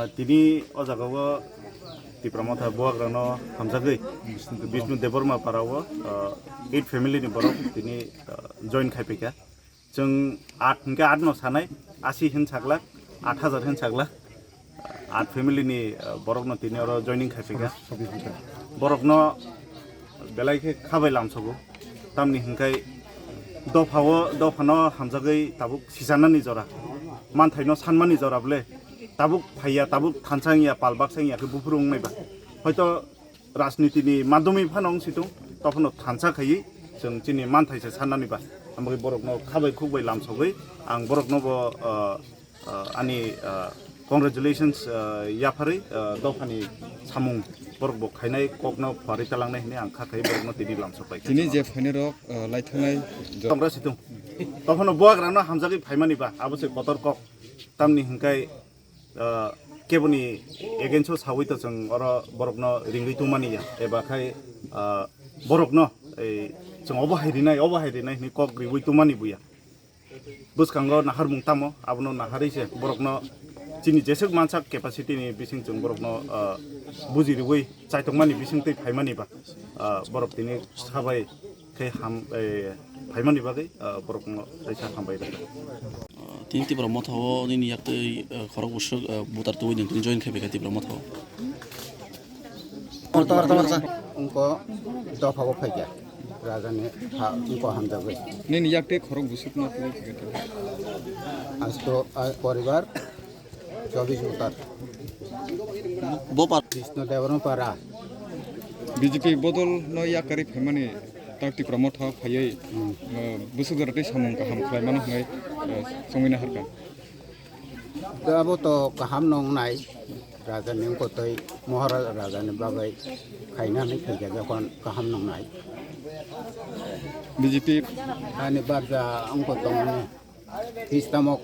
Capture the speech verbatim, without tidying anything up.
Tini o jagao Tipra Motha buagrano hamjagwi Bishnu Debbarma parao, ah, eight family ni borok tini, ah, join khai phaikha. Chwng at hwnkhe at no sanai, asi hin sakla, at hajar hin sakla. At family ni, ah, borokno tini oro joining khai phaikha. Borokno belai khe khabai lamsogo. Tamni hwnkhe dophao, dophano hamjagwi tabuk sichanani jora, manthaino sanmani jora bole tabuk phaiya, tabuk thansa wngya, pal baksa wngya khe buphuru wngnai ba. Hoito rajniti ni madhyami phano wng situng, tophano thansa khaiwi chwng chini manthaisa sannani ba. Amogwi borokno khabai khukbai lamsogwi ang borokno bo, ah, ah, ani, ah, congratulations, ah, yapharwi, ah, dophani samung borok bo khainai kokno phuarwi talangnai hwnwi ang kha khai borokno tini lamsok pai kha. Tini je phainai rok, ah, lai thangnai jo- Tongra situng. Tophano buagrano hamjagwi phaimani ba, abo se kotor kok. Tamni hwnkhe, ah, keboni against o sawi to chwng oro borokno ringwi tongmani ya, eba khai, ah, borokno ei chwng obo hai rinai, obo hai rinai hwnwi kok riwi tongmani buya. Bwskango naharmung tamo, abono naharwi se borokno chini jeswk mansak capacity ni bising chwng borokno, ah, buji riwi chaitokmani bising twi phaimani ba, ah, borok tini sabai khe ham, eh, phaimani bagwi, ah, borokno kaisa hambai rwkha. Ah, tini Tipra Motha o nini yak twi, ah, khorok bwswk, ah, butar tubui nwng tini join khai phaikha Tipra Motha o. Wngkha dopha o phaikha, raja ni ha wngkha hamjagwi. Nini yak twi khorok bwswk no tubui phaikha. Asto, ah, poribar. Chobis voter. Bo par- Krishna Debbarma para. B J P bodol no yakarwi phaimani tak Tipra Motha phaiwi, hmm, eh, bwswk jora tei samung kaham khlaimano hwnwi, eh, chongwi naharkha. Da abo to kaham nongnai, raja ni wngkotwi Maharaja raja ni bagwi khaina hinwi khaikha jokhon kaham nongnai. B J P ani barja wngkotongmani. Histamok.